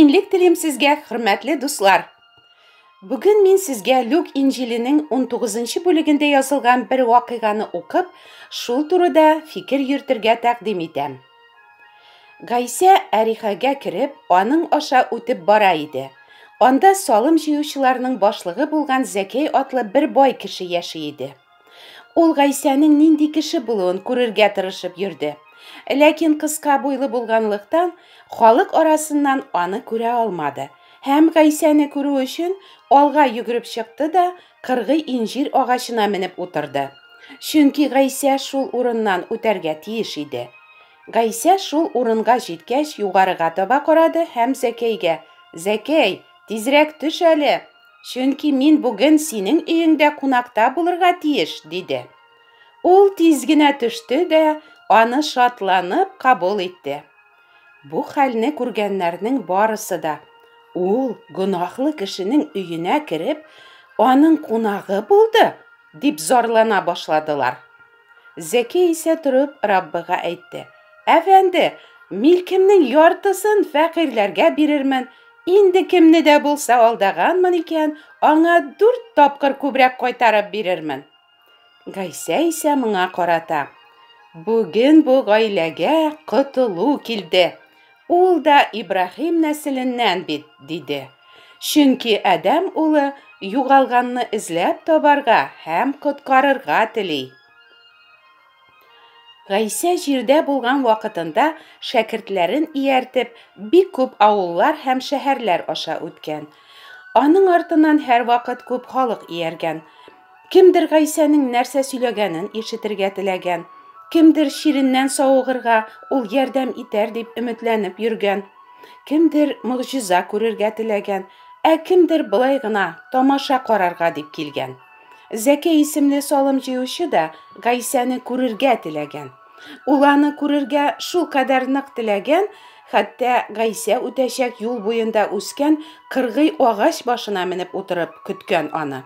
Иминлек телим сезгә, хөрмәтле дуслар! Бүген мин сезгә Люк Инҗиленең 19 бүлегендә язылган бер вакыйганы укып, шул турыда фикер йөртергә тәкъдим итәм. Гайсә Әрихәгә кереп, аның аша үтеп бара иде. Анда салым җыючыларның башлыгы булган Зәкәй атлы бер бай кеше яши иде. Ул Гайсәнең нинди кеше булуын күрергә тырышып йөрде. Ләкин кыска буйлы булганлыктан, халык арасыннан аны күрә алмады. Һәм Гайсәне күрү өчен алга йөгереп чыкты да кыргый инҗир агачына менеп утырды. Чөнки Гайсә шул урыннан үтәргә тиеш иде. Гайсә шул урынга җиткәч, югарыга таба карады һәм Зәкәйгә, Зәкәй, тизрәк төш әле! Чөнки мин бүген синең өеңдә кунакта булырга тиеш, диде. Ул тиз генә төште дә аны шатланып кабул итте. Бу хәлне күргәннәрнең барысы да, Ул гөнаһлы кешенең өенә кереп, аның кунагы булды, дип зарлана башладылар. Зәки исә торып Раббыга әйтте, Әфәнде, милкемнең яртысын фәкыйрьләргә бирермен, инде кемне дә булса алдаганмын икән, аңа дүрт тапкыр күбрәк кайтарып бирермен. Гайсә исә моңа карата, Бүген бу гаиләгә котылу килде. Ул да Ибраһим нәселеннән бит, диде. Чөнки Адәм улы югалганны эзләп табарга һәм коткарырга тели. Гайсә җирдә булган вакытында шәкертләрен ияртеп, бик күп авыллар һәм шәһәрләр аша үткән. Аның артыннан һәрвакыт күп халык ияргән. Кемдер Гайсәнең нәрсә сөйләгәнен ишетергә теләгән, кемдер чиреннән савыгырга ул ярдәм итәр дип өметләнеп йөргән, кемдер могҗиза күрергә теләгән, ә кемдер болай гына тамаша карарга дип килгән. Зәкәй исемле салым җыючы да Гайсәне күрергә теләгән. Ул аны күрергә шулкадәр нык теләгән, хәтта Гайсә үтәчәк юл буенда үскән кыргый агач башына менеп утырып көткән аны.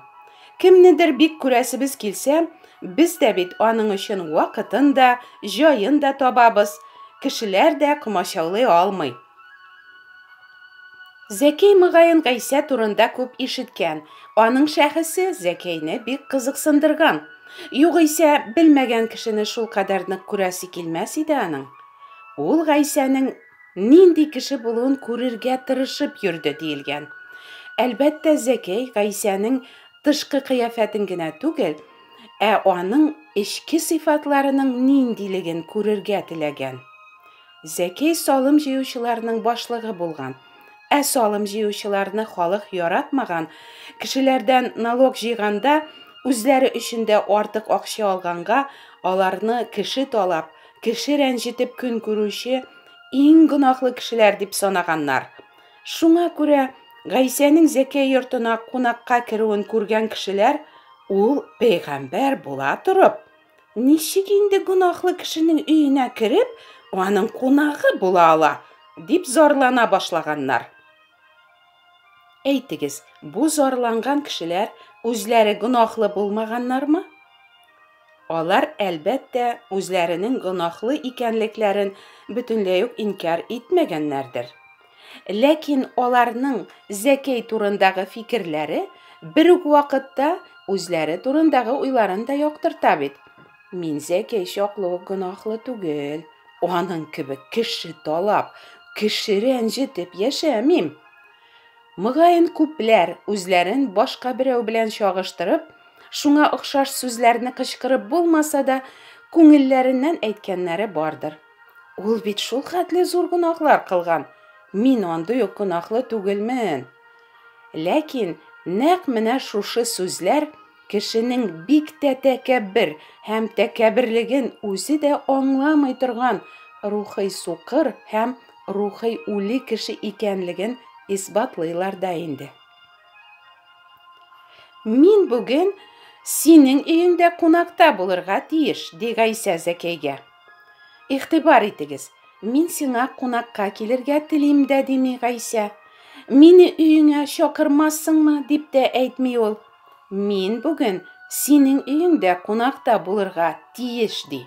Кемнедер бик күрәсебез килсә, без дә бит аның өчен вакытын да, җаен да табабыз, кешеләр дә комачаулый алмый. Зәкәй мөгаен Гайсә турында күп ишеткән, аның шәхесе Зәкәйне бик кызыксындырган. Югыйсә, белмәгән кешене шулкадәр нык күрәсе килмәс иде аның. Ул Гайсәнең нинди кеше булуын күрергә тырышып йөрде, диелгән. Әлбәттә, Зәкәй Гайсәнең тышкы кыяфәтен генә түгел, ә аның эчке сыйфатларының ниндилеген күрергә теләгән. Зәкәй салым җыючыларның башлыгы булган. Ә салым җыючыларны халык яратмаган, кешеләрдән налог җыйганда үзләре өчен дә артык акча алганга, аларны кеше талап, кеше рәнҗетеп көн күрүче иң гөнаһлы кешеләр дип санаганнар. Шуңа күрә Гайсәнең Зәкәй йортына кунакка керүен күргән кешеләр, ул пәйгамбәр була торып, Ничек инде гөнаһлы кешенең өенә кереп, аның кунагы була ала, дип зарлана башлаганнар. Әйтегез, бу зарланган кешеләр үзләре гөнаһлы булмаганнармы? Алар, әлбәттә, үзләренең гөнаһлы икәнлекләрен бөтенләй үк инкяр итмәгәннәрдер. Ләкин аларның Зәкәй турындагы фикерләре бер үк вакытта үзләре турындагы уйларын да яктырта бит. Мин Зәкәй чаклы ук гөнаһлы түгел, аның кебек кеше талап, кеше рәнҗетеп яшәмим. Мөгаен күпләр үзләрен башка берәү белән чагыштырып, шуңа охшаш сүзләрне кычкырып булмаса да, күңелләреннән әйткәннәре бардыр. Ул бит шул хәтле зур гөнаһлар кылган. Мин андый ук гөнаһлы түгелмен. Ләкин нәкъ менә шушы сүзләр кешенең бик тә тәкәббер һәм тәкәбберлеген үзе дә аңламый торган рухый сукыр һәм рухый үле кеше икәнлеген исбатлыйлар да инде. Мин бүген синең өеңдә кунакта булырга тиеш, ди Гайсә Зәкәйгә. Игътибар итегез, мин сиңа кунакка килергә телим дә дими Гайсә. Мине өеңә чакырмассыңмы, дип тә әйтми ул. Мин бүген синең өеңдә кунакта булырга тиеш, ди.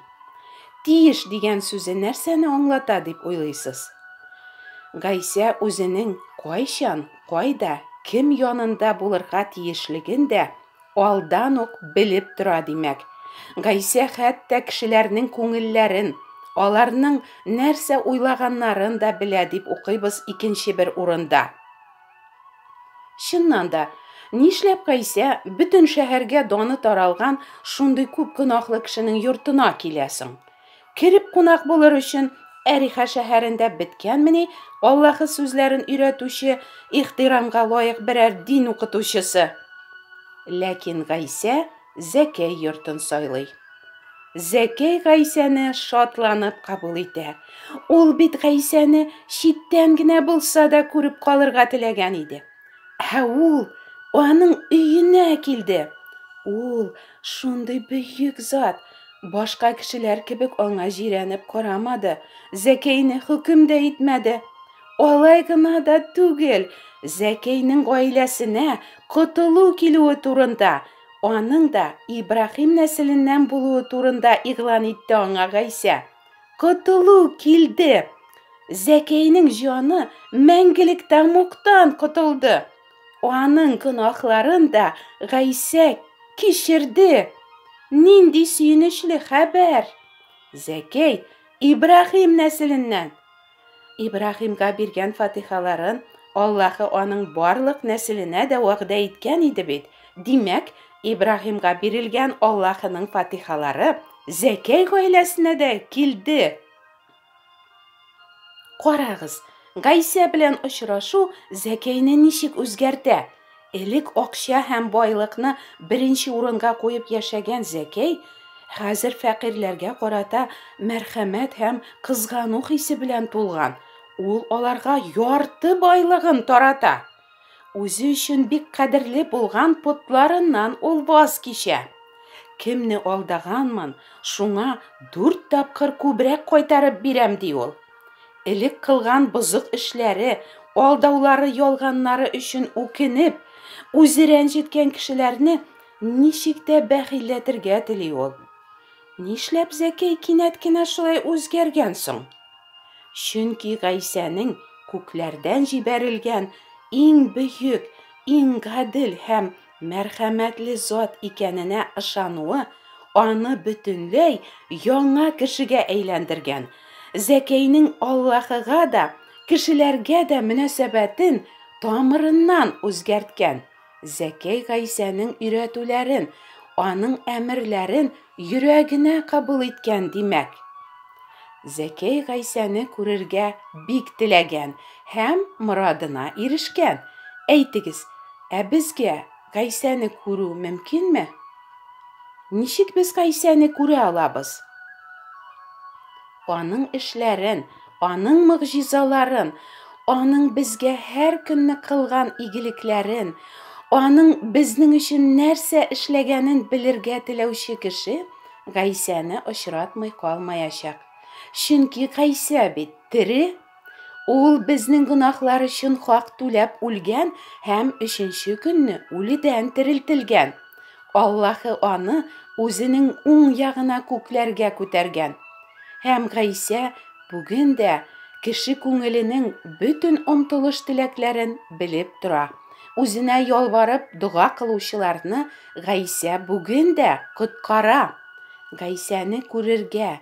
Тиеш дигән сүзе нәрсәне аңлата дип уйлыйсыз? Гайсә үзенең кайчан, кайда, кем янында булырга тиешлеген дә алдан ук белеп тора, димәк. Гайсә хәтта кешеләрнең күңелләрен, аларның нәрсә уйлаганнарын да белә, дип укыйбыз икенче бер урында. Чыннан да, нишләп Гайсә бөтен шәһәргә даны таралган шундый күп гөнаһлы кешенең йортына килә соң? Кереп кунак булыр өчен Әриха шәһәрендә беткәнмени Аллаһы сүзләрен өйрәтүче, ихтирамга лаек берәр дин укытучысы? Ләкин Гайсә Зәкәй йортын сайлый. Зәкәй Гайсәне шатланып кабул итә. Ул бит Гайсәне читтән генә булса да күреп калырга теләгән иде. Ә ул аның өенә килде. Ул шундый бөек зат, башка кешеләр кебек аңа җирәнеп карамады, Зәкәйне хөкем дә итмәде. Алай гына да түгел, Зәкәйнең гаиләсенә котылу килүе турында, аның да Ибраһим нәселеннән булуы турында игълан итте аңа Гайсә. Котылу килде! Зәкәйнең җаны мәңгелек тәмугтан котылды. Аның гөнаһларын да Гайсә кичерде. Нинди сөенечле хәбәр! Зәкәй Ибраһим нәселеннән. Ибраһимга биргән фатихаларын Аллаһы аның барлык нәселенә дә вәгъдә иткән иде бит. Димәк, Ибраһимга бирелгән Аллаһының фатихалары Зәкәй гаиләсенә дә килде. Карагыз, Гайсә белән очрашу Зәкәйне ничек үзгәртә. Элек акча һәм байлыкны беренче урынга куеп яшәгән Зәкәй хәзер фәкыйрьләргә карата мәрхәмәт һәм кызгану хисе белән тулган. Ул аларга ярты байлыгын тарата. Үзе өчен бик кадерле булган потларыннан ул ваз кичә. Кемне алдаганмын, шуңа дүрт тапкыр күбрәк кайтарып бирәм, ди ул. Элек кылган бозык эшләре, алдаулары, ялганнары өчен үкенеп, үзе рәнҗеткән кешеләрне ничек тә бәхилләтергә тели ул. Нишләп Зәкәй кинәт кенә шулай үзгәргән соң? Чөнки Гайсәнең күкләрдән җибәрелгән иң бөек, иң гадел һәм мәрхәмәтле зат икәненә ышануы аны бөтенләй яңа кешегә әйләндергән. Зәкәйнең Аллаһыга да, кешеләргә дә мөнәсәбәтен тамырыннан үзгәрткән. Зәкәй Гайсәнең өйрәтүләрен, аның әмерләрен йөрәгенә кабул иткән, димәк. Зәкәй Гайсәне күрергә бик теләгән һәм морадына ирешкән. Әйтегез, ә безгә Гайсәне күрү мөмкинме? Ничек без Гайсәне күрә алабыз? Аның эшләрен, аның могҗизаларын, аның безгә һәр көнне кылган игелекләрен, аның безнең өчен нәрсә эшләгәнен белергә теләүче кеше Гайсәне очратмый калмаячак. Чөнки Гайсә бит тере. Ул безнең гөнаһлар өчен хак түләп үлгән һәм өченче көнне үледән терелтелгән. Аллаһы аны үзенең уң ягына күкләргә күтәргән. Һәм Гайсә бүген дә кеше күңеленең бөтен омтылыш-теләкләрен белеп тора. Үзенә ялварып дога кылучыларны Гайсә бүген дә коткара. Гайсәне күрергә,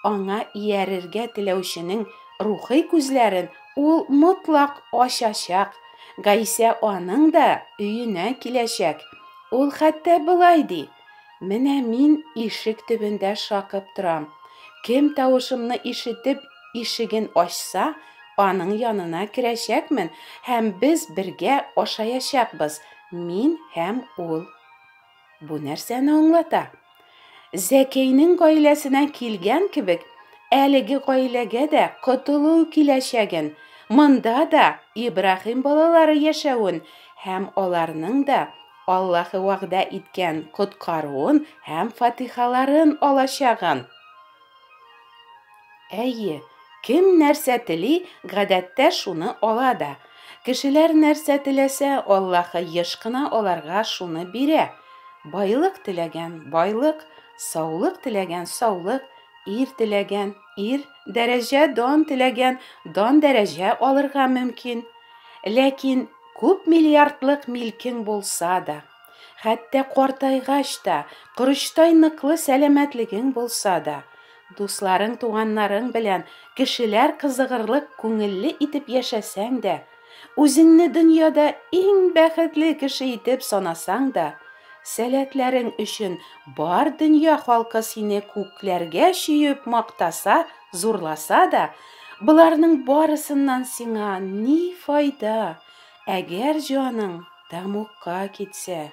аңа иярергә теләүченең рухи күзләрен ул мотлак ачачак. Гайсә аның да өенә киләчәк. Ул хәтта болай ди, Менә мин ишек төбендә шакып торам. Кем тавышымны ишетеп ишеген ачса, аның янына керәчәкмен һәм без бергә ашаячакбыз, мин һәм ул. Бу нәрсәне аңлата? Зәкәйнең гаиләсенә килгән кебек, әлеге гаиләгә дә котылу киләчәген, монда да Ибраһим балалары яшәвен һәм аларның да Аллаһы вәгъдә иткән коткаруын һәм фатихаларын алачагын. Әйе, кем нәрсә тели, гадәттә шуны ала да. Кешеләр нәрсә теләсә, Аллаһы еш кына аларга шуны бирә. Байлык теләгән, байлык, саулык теләгән, саулык, Ир теләгән, ир, дәрәҗә, дан теләгән, дан дәрәҗә алырга мөмкин. Ләкин күп миллиардлык милкең булса да, хәтта картайгач та, корычтай ныклы сәламәтлегең булса да, дусларың, туганнарың белән кешеләр кызыгырлык күңелле итеп яшәсәң дә, үзеңне дөньяда иң бәхетле кеше итеп санасаң да, сәләтләрең өчен бар дөнья халкы сине күкләргә чөеп мактаса, зурласа да, боларның барысыннан сиңа ни файда, әгәр җаның тәмугка китсә?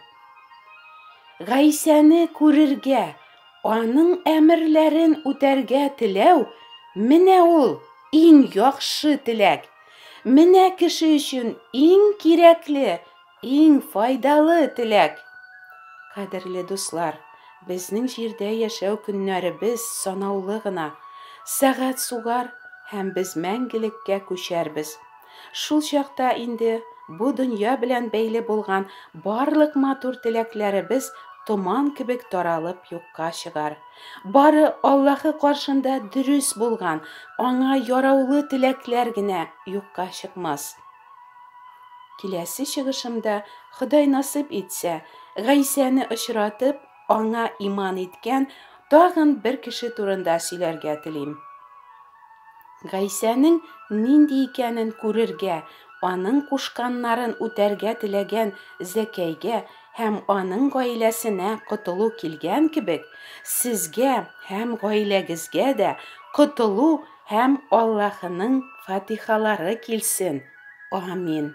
Гайсәне күрергә, аның әмерләрен үтәргә теләү, менә ул иң яхшы теләк. Менә кеше өчен иң кирәкле, иң файдалы теләк. Кадерле дуслар, безнең җирдә яшәү көннәребез санаулы гына. Сәгать сугар һәм без мәңгелеккә күчәрбез. Шул чакта инде бу дөнья белән бәйле булган барлык матур теләкләребез томан кебек таралып юкка чыгар. Бары Аллаһы каршында дөрес булган, аңа яраулы теләкләр генә юкка чыкмас. Киләсе чыгышымда, Ходай насыйп итсә, Гайсәне очратып, аңа иман иткән тагын бер кеше турында сөйләргә телим. Гайсәнең нинди икәнен күрергә, аның кушканнарын үтәргә теләгән Зәкәйгә һәм аның гаиләсенә котылу килгән кебек, сезгә һәм гаиләгезгә дә котылу һәм Аллаһының фатихалары килсен. Амин.